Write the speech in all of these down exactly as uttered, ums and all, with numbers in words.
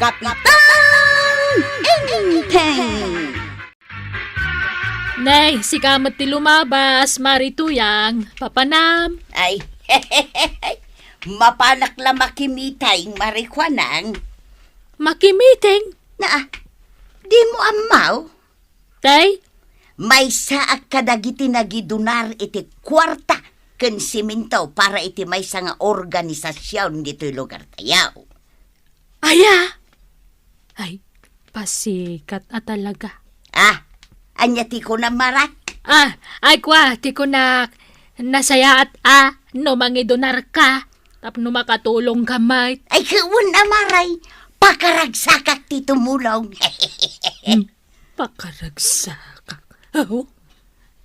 Kapitan Enteng! Nay, sika met ti lumabas, Mari Tuyang. Papanam. Ay, mapanak la makimiting, Mari Kuanang. Makimiteng? Naa, di mo ammaw? Tay? Maysaak kadagiti nagidonar iti kuarta ken simento para iti maysa nga organisasion ditoy lugartayo. Aya? Ay, pasikat a talaga. Ah, ania ti kunam, Mara? Ah, ay kua, ti kunak, nasayaat a no mangidonarka, tapno makatulongka met. Ay, wen a, Maray, pakaragsakak ti tumulong. Hmm, pakaragsakak. Aw,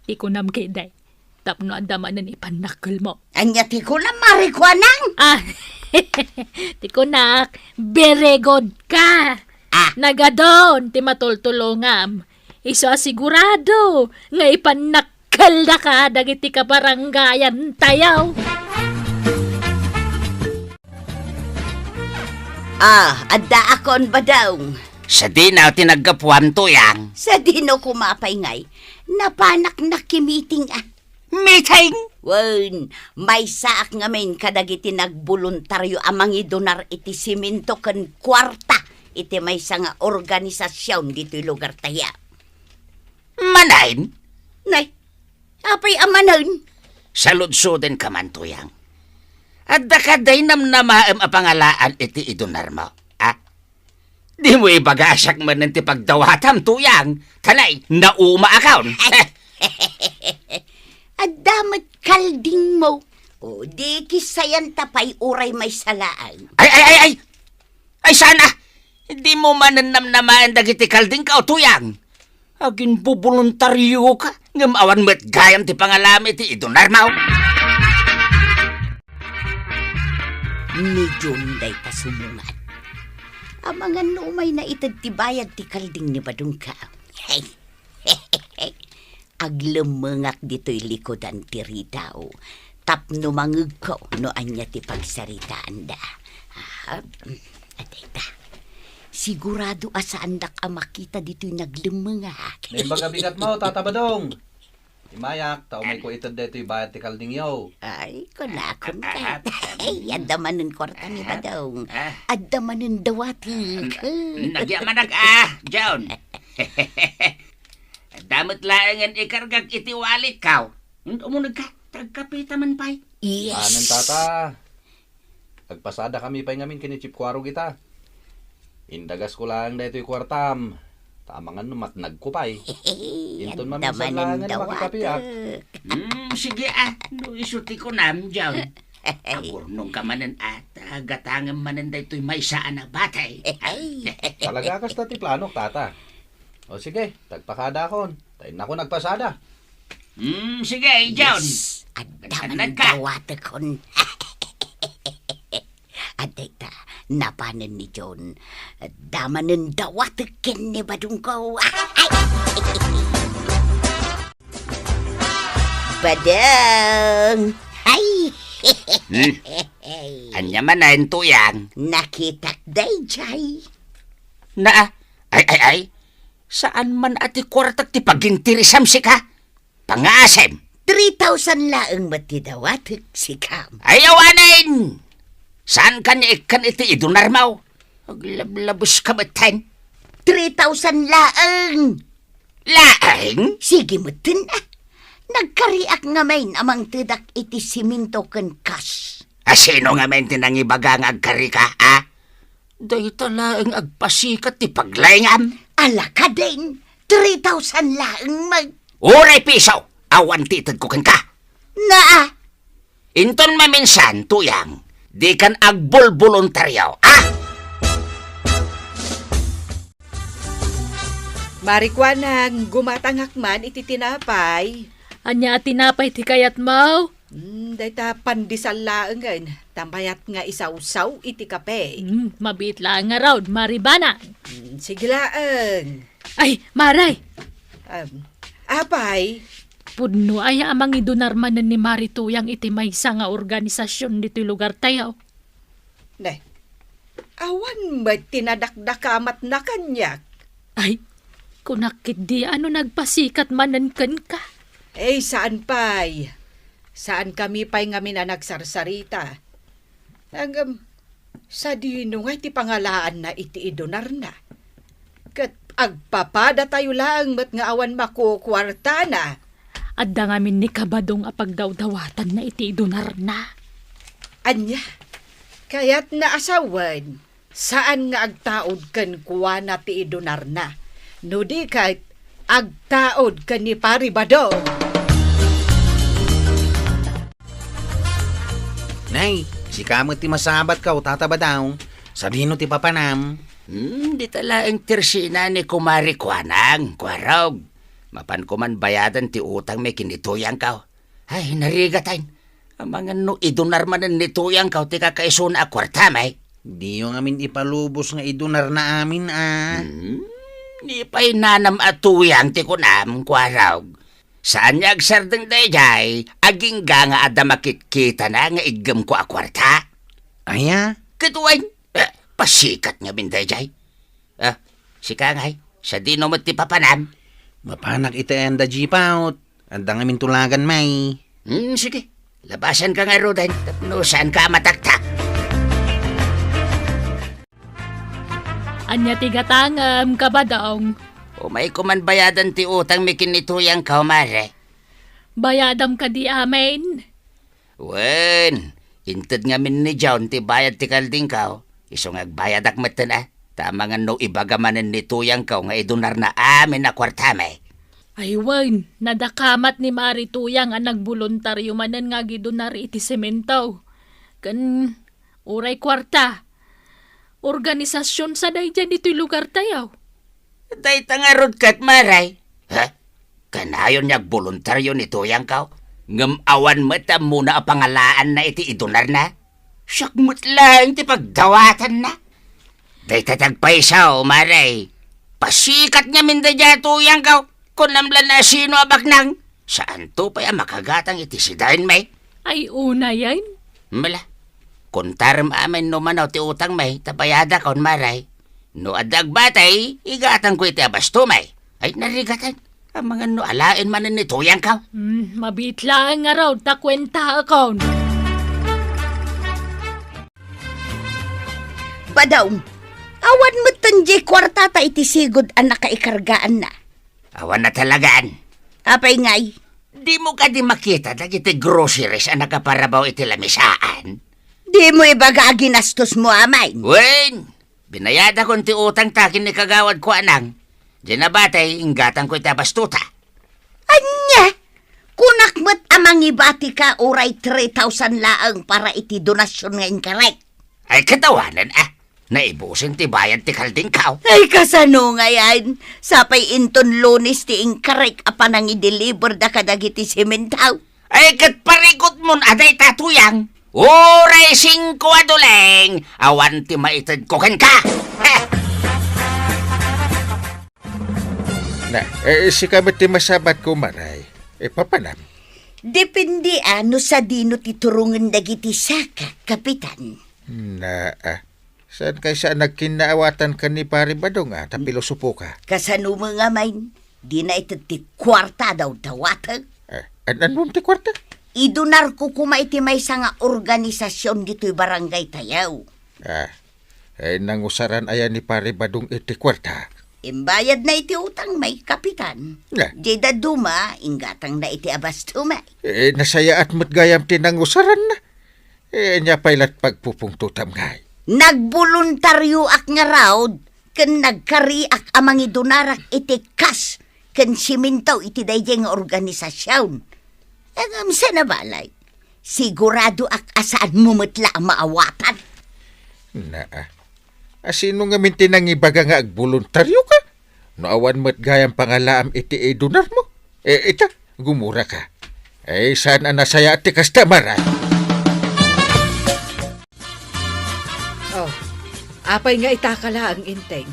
ti kunam ketdi, tapno adda manen ipannakkelmo. Ania ti kunam, Mari Kuanang? Ah, ti kunak, very good ka. Ah. Nagadun ti matultulongam. Isu a sigurado nga ipannakkeldaka dagiti kabarangayantayo. Ah, addaakon, Badong. Sadino ti naggapuam, Tuyang? Sadino koma pay ngay? Napanak nakimiting a. Meeting? Wen, maysaak ngamin kadagiti nagboluntario a mangidonar iti simento ken kuarta iti maysa nga organisasion ditoy lugartayo. Manen? Nay, apay a manen? Saludsodenka man, Tuyang. Adda kadi namnamaem a pangalaan iti idonarmo, a? Dimo ibagasak manen ti pagdawatam, Tuyang. Tanay, naumaakon. Adda met kaldingmo. O, di kisayanta pay uray maysa laeng. Ay, ay, ay, ay! Ay, saan a? Dimo manen namnamaen dagiti kaldingko, Tuyang. Aginboboluntarioka, ngem awan met gayam ti pangalam iti idonarmo. Ni Jun dayta sumungat. Amangan no umay naited ti bayad ti kalding ni Badongko. Hey. Aglemmengak ditoy likudan ti ridaw tapno mangegko no ania ti pagsaritaanda. Ah, adayta. Sigurado a saandak a makita ditoy naglemmengak. Naimbag a bigatmo, Tata Badong. Imayak, ta umayko ited daytoy bayad ti kaldingyo. Ay, kunakon kay. Ay, adda manen kuarta ni Badong. Adda manen dawatek. Nagyamanak, ah, John. Adda met laengen ikargak iti walletko. Umunegka, ta agkapita man pay. Yes. Anen, Tata. Agpasadakami pay ngamin ken ni Chief Kuarog ita. Indagasko laeng daytoy kuartam. Ta amangan no matnagko pay. Inton mamisan laengen a makikapiak. Hmm, sige a. No isu ti kunam, John. Agurnongka manen a, ta gatangem manen daytoy maysa a nabati. Talaga kasta ti planok, Tata. O sige, ta agpakadakon. Ta innakon agpasada. Hmm, sige, John. Yes, adda manen dawatekon. Adayta, napanen ni John. Adda manen dawatek ken ni Badongko. Ay! Badong! Ay! Hmm? Ania manen, Tuyang? Nakitak dayjay. Naa, ay, ay, ay. Saan man a ti kuartak ti paginteresam sika? Pangasim! Three thousand laeng met ti dawatek, sikam. Ay, awanen! Saanka nga ikkan iti idonarmo? Aglablabeska metten. Three thousand laeng! Laeng? Sige metten, a. Nagkariak ngamin a mangtedak iti simento ken kas. A, sino ngamin ti nangibaga nga agkarika, a? Dayta laeng agpasikat ti paglaingam. Ala kadin, three thousand laeng met. Uray piso, awan ti itedko kenka. Naa. Inton maminsan, Tuyang, dikan agbolboluntario, a? Mari Kuanang, gumatangak man iti tinapay. Ania a tinapay ti kayatmo? Hmm, dayta pandesal laengen, ta mayat nga isawsaw iti kape. Hmm, mabiit laeng ngarud, Mari Banang. Hmm, sige laeng. Ay, Maray! Um, apay? Pudno aya a mangidonar manen ni Mari Tuyang iti maysa nga organisasion ditoy lugartayo? Ne. Awan met ti nadakdakamatna kaniak. Ay, kunak ketdi a no nagpasikat manen kenka. Ay, saan pay. Saankami pay ngamin a nagsarsarita. Ngem, sadino nga iti pangalaanna iti idonarna? Ket agpapadatayo laeng met nga awan makukuartana. Adda ngamin ni Kabadong a pagdawdawatanna iti idonarna. Ania? Kayatna a sawen, saan nga agtaud kenkuana ti idonarna. No di ket, agtaud ken ni Pari Badong. Nay, sika met ti masabatko, Tata Badong. Sadino ti papanam? Hmm, dita laeng tersina ni Kumare Kuanang, Kuarog. Mapanko man bayadan ti utangmi ken ni Tuyangko. Ay, narigat, ay. Amangan no idonar manen ni Tuyangko ti kakaisuna a kuartam, ay. Diyo ngamin ipalubos nga idonarna amin, a. Hmm? Ni pay nanam a Tuyang ti kunam, Kuarog. Saan nga agsardeng daydiay, agingga nga adda makitkitana nga iggemko a kuarta. Aya? Ket wen, eh, pasikat ngamin daydiay. Ah, sika ngay, sadino met ti papanam? Mapanak iti ayan da Jipaw. Adda ngamin tulagan, may. Hmm, sige. Labasanka ngaruden tapno saanka a mataktak. Ania ti gatangem, Kabadong? Umayko man bayadan ti utangmi ken ni Tuyangko, Mare. Bayadam kadi amin? Wen, inted ngamin ni John ti bayad ti kaldingko, isu nga agbayadak metten, a. Ta amangan no ibaga manen ni Tuyangko nga idonarna amin a kuartami. Ay wen, nadakamat ni Mari Tuyang a nagboluntario manen nga agidonar iti semento. Ken uray kuarta, organisasion sa daydiay ditoy lugartayo. Dayta ngarud ket, Mare. Ha? Kanayon nga agboluntario ni Tuyangko, ngem awan met ammona a pangalaanna iti idonarna. Siak met laeng ti pagdawatanna. Dayta ti agpayso, Mare. Pasikat ngamin daydiay a Tuyangko. Kunam la no sino a baknang. Saanto pay a makagatang iti sidaenmi. Ay, unayen. Mala, kontarem amin no mano ti utangmi, ta bayadakon, Mare. No adda agbatay, igatangko iti abastomi. Ay, narigat, ay. Amangan no alaen manen ni Tuyangko. Hmm, mabiit laeng ngarud ta kuentaakon. Badong, awan metten diay kuartata iti sigud a nakaikargaanna. Awan a talagan. Apay ngay? Dimo kadi makita dagiti groceries a nakaparabaw iti lamisaan? Dimo ibaga a ginastosmo, amin? Wen, binayadakon ti utangta ken ni Kagawad Kuanang. Diay nabatay, inggatangko iti abastota. Ania? Kunak met a mangibatika uray three thousand laeng para iti donasion nga inkarek. Ay, ket awanen, a. Naibusen ti bayad ti kaldingko. Ay, kasano ngayen? Sapay inton Lunes ti inkarek a panangideliberda kadagiti semento. Ay, ket parikutmon a dayta, Tuyang. Uray singko a duleng, awan ti maitedko kenka. Na, eh, sika met ti masabatko, Mare. Eh, papanam? Depende a no sadino ti turongen dagiti saka, Kapitan. Na, a. Saan kaysa a nagkinnaawatan ken ni Pare Badong, a, ta pilosopoka? Kasano met ngamin? Dina ited ti kuarta a dawdawatek. Eh, an-, annon ti kuarta? Idonarko koma iti maysa nga organisasion ditoy barangaytayo. Ah, eh, nangusaran aya ni Pare Badong iti kuarta? Imbayadna iti utangmi, Kapitan. Nga? Diay dadduma, inggatangna iti abastoma. Eh, nasayaat met gayam ti nangusaranna. Eh, ania pay la't pagpupungtotam ngay? Nagboluntarioak ngarud, ken nagkariak a mangidonarak iti kas ken siminto iti daydiay nga organisasion. Ngem saan a balay, siguradoak a saanmo met la a maawatan. Naa. A, sino ngamin ti nangibaga nga agboluntarioka? No awan met gayam pangalaam iti idonarmo? E, ita, gumuraka. Ay, saan a nasayaat ti kasta, Mare? Oh, apay nga itaka laeng, Enteng?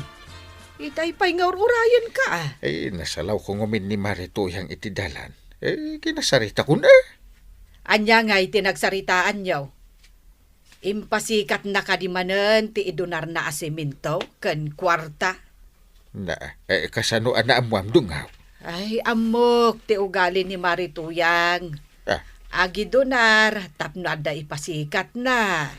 Itay pay nga ur-urayenka, a. Ay, nasalawko ngamin ni Mare Tuyang iti dalan. Eh, kinasaritakon, a. Ania ngay ti nagsaritaanyo? Impasikatna kadi manen ti idunarna a semento ken kuarta? Na, eh, kasano a naammoam, dungaw? Ay, ammok ti ugali ni Mari Tuyang. Ah. Agidunar tapno adda ipasikatna.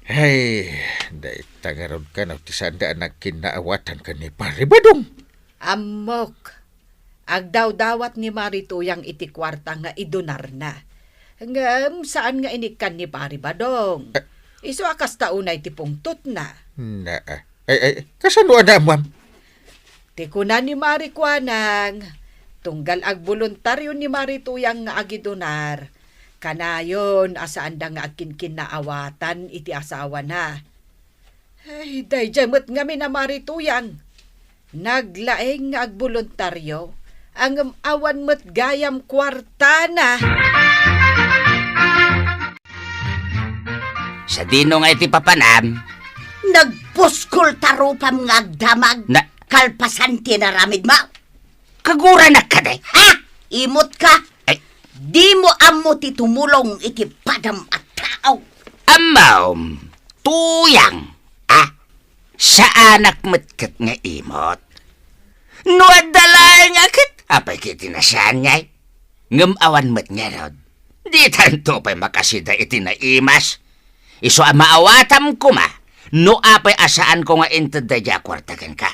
Ay, dayta ngarud kano ti saanda a nagkinnaawatan ken ni Pari Badong. Ammok. Agdawdawat ni Mari Tuyang iti kuarta nga idunarna. Ngem saan nga inikkan ni Pari Badong. Eh. Isu a kasta unay ti pungtotna. Na, ay, ay, kasano a naammoam? Ti kuna ni Mari Kuanang, tunggal agboluntario ni Mari Tuyang nga agidunar, kanayon a saanda nga agkinkinnaawatan iti asawana. Ay, daydiay met ngamin a Mari Tuyang. Naglaeng nga agboluntario, ngem awan met gayam kuartana. Sadino nga iti papanam? Nagpuskol ta rupam nga agdamag. Na- Kalpasan ti naramidmo. Kaguranak kadi? Ha? Imot ka? Ay. Dimo ammo ti tumulong iti padam a tao. Ammom, Tuyang, a? Saanak met ket nga imot. No adda laeng a ket, apay ket iti nasaanna? Ngem awan met ngarud. Ditanto pay makasida iti naimas. Isu a maawatam koma, no apay a saanko nga inted daydiay a kuarta kenka.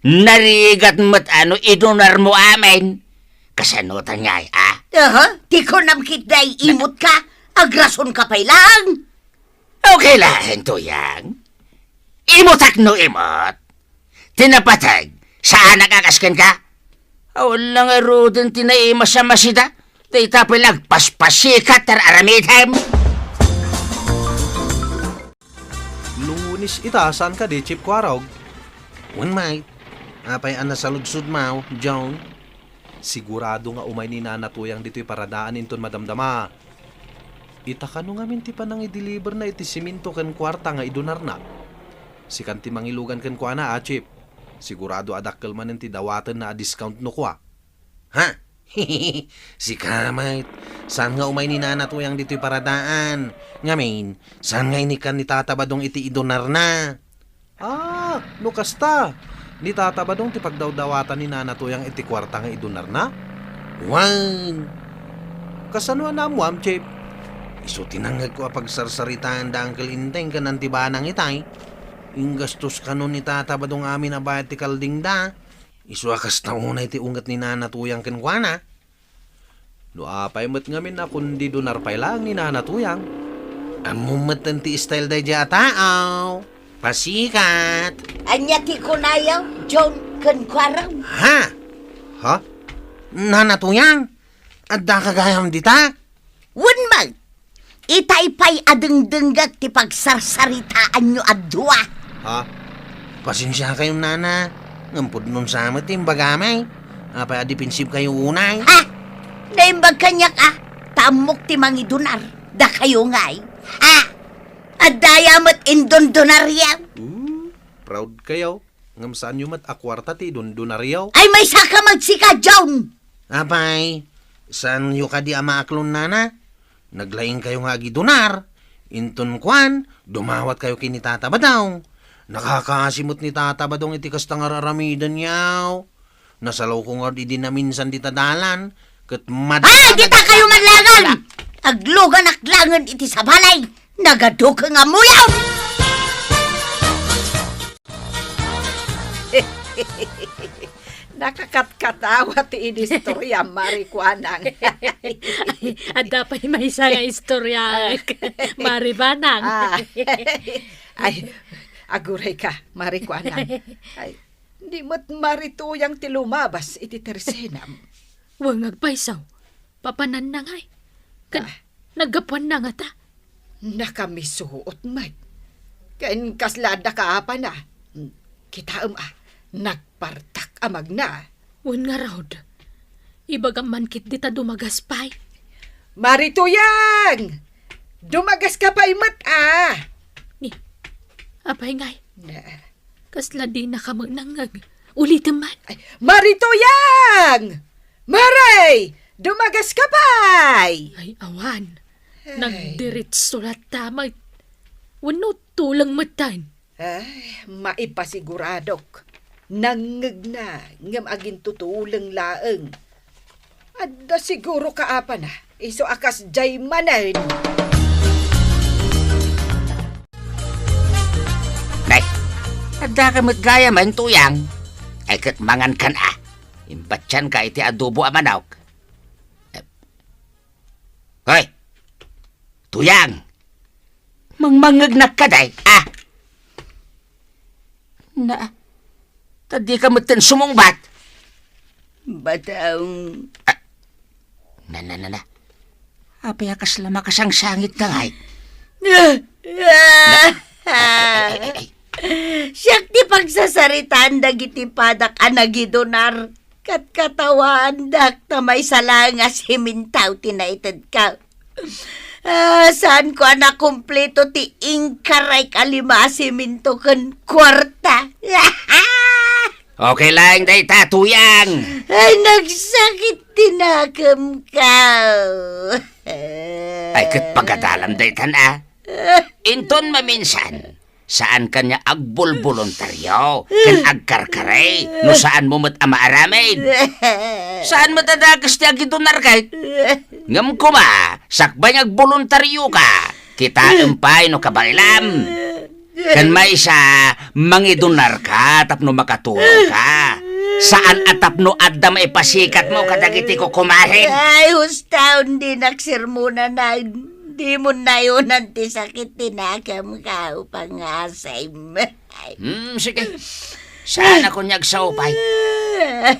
Narigat met a no idunarmo amin. Kasano ta ngay, a? Aha, ti kunam ketdi, imot ka, agrason ka pay lang. Okay laeng, Tuyang. Imotak no imot. Ti napateg, saanak a kas kenka? Awan lang ngaruden ti naimas a masida. Dayta pay nagpaspasikat ti ar-aramidem. Lunes ita, saan kadi, Chief Kuarog? Wen, mate. Apay a nasaludsodmo, John? Sigurado nga umay ni Nana Tuyang ditoy paradaan inton madamdama. Ita kano ngamin ti panangideliverna iti semento ken kuarta nga idunarna? Sikan ti mangilugan kenkuana, a, Chief. Sigurado a dakkel manen ti dawatenna a discount no kua. Ha? Sika met, saan nga umay ni Nana Tuyang ditoy paradaan? Ngamin, saan nga inikkan ni Tata Badong iti idunarna? Ah, no kasta, ni Tata Badong ti pagdawdawatan ni Nana Tuyang iti kuarta nga idunarna? Wen. Kasano a naammoam, Chief? Isu ti nangngegko a pagsarsaritaan da Uncle Enteng ken Auntie Banang itay. Inggastos kano ni Tata Badong amin a bayad ti kaldingda. Isu a kasta unay ti unget ni Nana Tuyang kenkuana. No apay met ngamin a kundi dunar pay laeng ni Nana Tuyang. Ammom metten ti style daydiay a tao. Pasikat. Ania ti kunayo, John ken Kuarog? Ha? Ha? Nana Tuyang? Addaka gayam dita? Wen man, itay pay a dengdengngeg ti pagsarsaritaanyo a dua. Ha? Pasensiakayon, Nana. Ngem pudno sa met ti imbagami. Apay a defensive kayo unay? Ha? Naimbag kaniak, a? Ta ammok ti mangidunar. Dakayo ngay. Ha? Adda aya met indundunaryo? Ooh, proud kayo. Ngem saanyo met a kuarta ti idundunaryo? Ay, maysa ka met sika, John! Apay, saanyo kadi a maaklon, Nana? Naglaing kayo nga agidunar. Inton kuan, dumawat kayo ken ni Tata Badong. Nakakaasi met ni Tata Badong iti kasta nga ar-aramidenyo. Nasalawko ngarud idi naminsan dita dalan, ket mad- Ay, dita kayo manlagan! Agluganak laengen iti sabali. Nagadu ken ammoyo! Nakakatkatawa ti inistorya, Mari Kuanang. Ay, adda pay maysa nga istorya, Mari Banang. Ah. Ay, aguray ka, Mari Kuanang. Ay, di met Mari Tuyang ti lumabas iti tersenam. Wen, agpayso. Papananna ngay. Ken Ah. naggapuanna ngata? Nakamisuot met. Ken kasla adda kaapana. Kitaem a, nagpartak a magna. Wen ngarud. Ibagam man ketdi ta dumagas pay. Mari Tuyang! Dumagas ka pay met, a! Ni, apay ngay? Na. Kasla dina ka magnangngeg. Ulitem man. Ay, Mari Tuyang! Mari! Dumagas ka pay! Ay, awan. Ay. Nagdiritso latta met. wenno tuleng metten. Ay, maipasiguradok. Nangngegna, ngem agintutuleng laeng. Adda siguro kaapana, isu a kasdiay manen. Nay, adda ka met gayam, Tuyang. Ay, ket mangankan a. Imbatianka iti adobo a manok. Hoy! Tuyang! Mangmangngegnak kadi, a? Na, ta dika metten sumungbat. Badaong. Ah, na, na, na, na. Apay a kasla makasangsangit ka ngay? Na, ay, ay, ay, ay. Siak ti pagsasaritaan dagiti padak a nagidonar. Katkatawaandak ta maysa laeng a siminto ti naitedko. Ah, saanko a nakumpleto ti inkarayk a lima a siminto ken kuarta. Okay laeng dayta, Tuyang. Ay, nagsakit ti nakemko. Ay, ket pagadalam daytan, a? Inton maminsan, saanka nga agbulboluntario ken agkarkari no saanmo met a maaramid. Saan met a dakes ti agidonarka. Ngem koma, sakbay nga agbuluntarioka, kitaem pay no kabaelam. Ken maysa, mangidonarka tapno makatulongka. Saan a tapno adda maipasikatmo kadagiti kukumarem. Ay, husto, dinak sermonan. Dimo nayonan ti sakit ti nakemko, pangasem. Hmm, sige. Saan a kaniak saupay.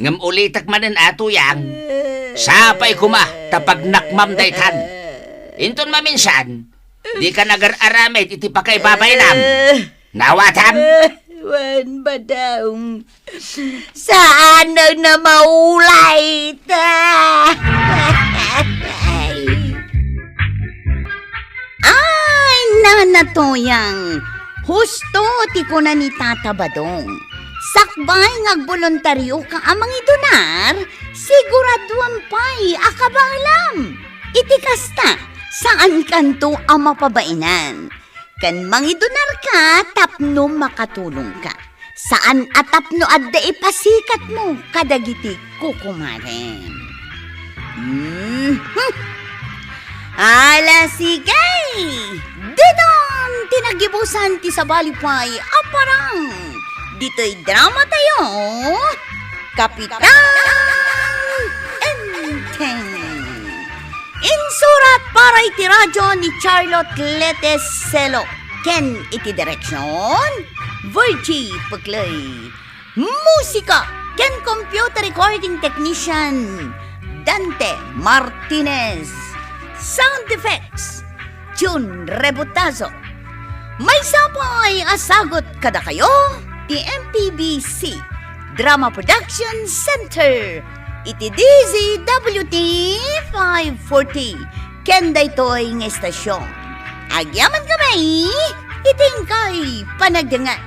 Ngem ulitek manen, a Tuyang. Sapay koma ta pagnakmam daytan. Inton maminsan, dika nagaar-aramid iti pakaibabainam. Nawatam? Wen, Badaong. Saan a maulay ta. Ay, Nana Tuyang, husto ti kuna ni Tata Badong. Sakbay nga agbuluntarioka a mangidonar, siguraduam pay a kabaelam. Iti kasta, saankanto a mapabaenan. Ken mangidonarka tapno makatulongka. Saan a tapno adda ipasikatmo kadagiti kukumarem. Mhm. Ala, sige! Ditan ti nagibusan ti sabali pay a parang ditoy drama tayo, Kapitan Enteng. Insurat para iti radio ni Charlotte Lete Selo ken iti direksion, Virgie Puclay. Musika ken computer recording technician, Dante Martinez. Sound effects, Jun Rebutazo. Maysa pay a sagut kadakayo ti M P B C Drama Production Center iti D Z W T five forty ken daytoy nga estasion. Agyamankami iti inkay panagdengngeg.